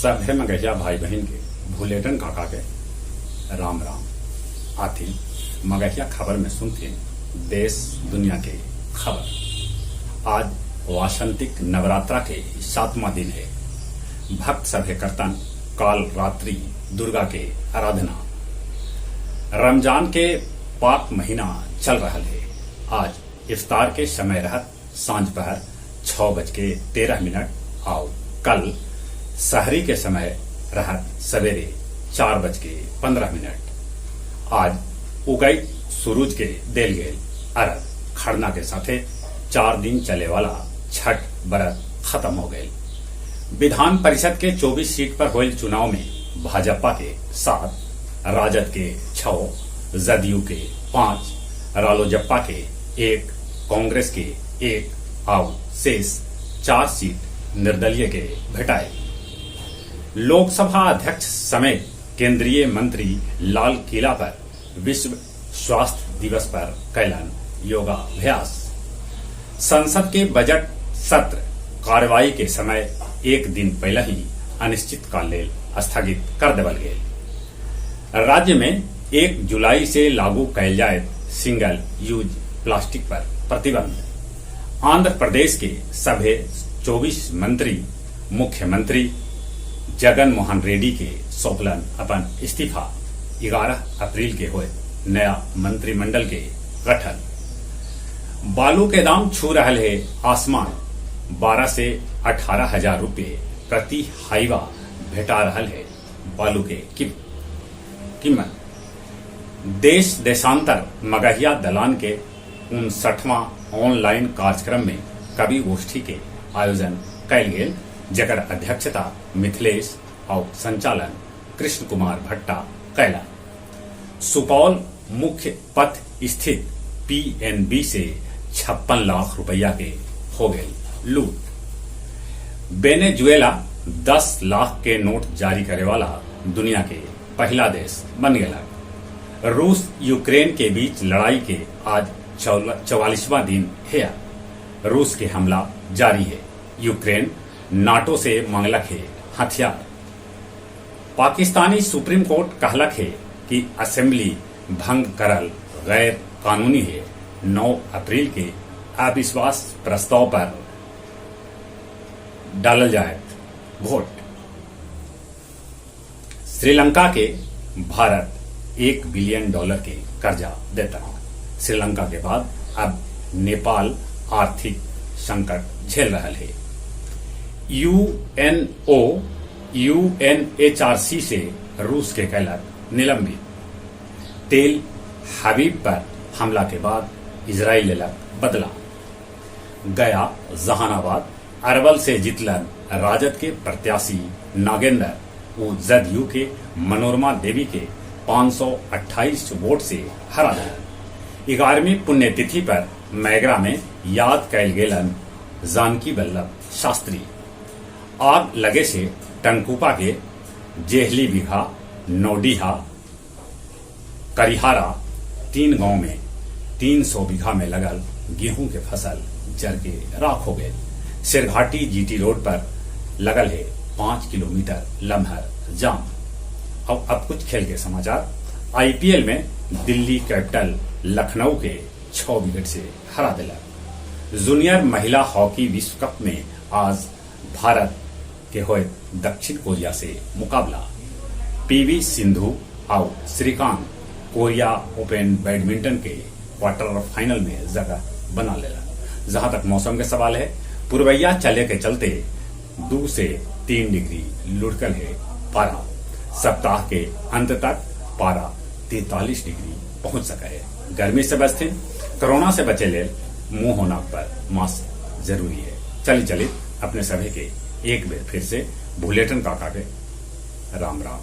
सभे मगहिया भाई बहिन के भुलेटन काका के राम राम। आथिन मगहिया खबर में सुनथिन देश दुनिया के खबर। आज वासंतिक नवरात्रा के 7वां दिन है। भक्त सभे करतन काल रात्रि दुर्गा के आराधना। रमजान के पाक महीना चल रहा है। आज इफ्तार के समय रहत सांझ पहर 6:13 आओ कल सहरी के समय रहत सवेरे 4:15। आज उगई सूरज के देल गेल अरग खरना के साथे 4 दिन चले वाला छठ व्रत खत्म हो गये। विधान परिषद के 24 सीट पर होल चुनाव में भाजपा के 7, राजद के 6, जदयू के 5, रालोजप्पा के 1, कांग्रेस के 1 और शेष 4 सीट निर्दलीय के भेटाए। लोकसभा अध्यक्ष समेत केंद्रीय मंत्री लाल किला पर विश्व स्वास्थ्य दिवस पर कैलन योगाभ्यास। संसद के बजट सत्र कार्रवाई के समय एक दिन पहले ही अनिश्चित काल लेल स्थगित कर देवल गेल। राज्य में 1 जुलाई से लागू कैल जाए सिंगल यूज प्लास्टिक पर प्रतिबंध। आंध्र प्रदेश के सभे 24 मंत्री मुख्यमंत्री जगन मोहन रेड्डी के सौंपलन अपन इस्तीफा। 11 अप्रैल के हुए नया मंत्रिमंडल के गठन। बालू के दाम छू रहा है आसमान। 12 से 18 हजार रुपये प्रति हाईवा भेटा रहा है बालू के कीमत। देश देशांतर मगहिया दलान के 59वां ऑनलाइन कार्यक्रम में कवि गोष्ठी के आयोजन कैल गेल, जकर अध्यक्षता मिथिलेश और संचालन कृष्ण कुमार भट्टा कैला। सुपौल मुख्य पथ स्थित पीएनबी से 56 लाख रुपया के हो गए लूट। वेनेजुएला 10 लाख के नोट जारी करे वाला दुनिया के पहला देश बन गया। रूस यूक्रेन के बीच लड़ाई के आज 44वां दिन है। रूस के हमला जारी है। यूक्रेन नाटो से मांगलक है हथियार। पाकिस्तानी सुप्रीम कोर्ट कहलक है कि असेंबली भंग करल गैर कानूनी है। 9 अप्रैल के अविश्वास प्रस्ताव पर डालल जाए वोट। श्रीलंका के भारत $1 बिलियन के कर्जा देता। श्रीलंका के बाद अब नेपाल आर्थिक संकट झेल रहा है। यूएनओ यूएनएचआरसी से रूस के कैलक निलंबित। तेल हबीब पर हमला के बाद इजराइल लेलक बदला। गया जहानाबाद अरवल से जितलन राजद के प्रत्याशी नागेंद्र वो जदयू के मनोरमा देवी के 528 वोट से हरा दिलन। 11वीं पुण्यतिथि पर मैगरा में याद कैल गेलन जानकी वल्लभ शास्त्री। आग लगे से टंकुपा के जेहली बिघा, नोडीहा, करिहारा 3 गांव में 300 बीघा में लगल गेहूं के फसल जर के राख हो गए। शेरघाटी जीटी रोड पर लगल है 5 किलोमीटर लम्हर जाम। और अब कुछ खेल के समाचार। आईपीएल में दिल्ली कैपिटल लखनऊ के 6 विकेट से हरा दिला। जूनियर महिला हॉकी विश्व कप में आज भारत के होए दक्षिण कोरिया से मुकाबला। पीवी सिंधु और श्रीकांत कोरिया ओपन बैडमिंटन के क्वार्टर फाइनल में जगह बना लेला। जहां तक मौसम के सवाल है, पुरवैया चले के चलते 2 से 3 डिग्री लुढ़कल है पारा। सप्ताह के अंत तक पारा 43 डिग्री पहुंच सका है। गर्मी से बचते, कोरोना से बचे ले मुंह होना पर मास्क जरूरी है। चली चली अपने सभी के एक बार फिर से भुलेटन काका के राम राम।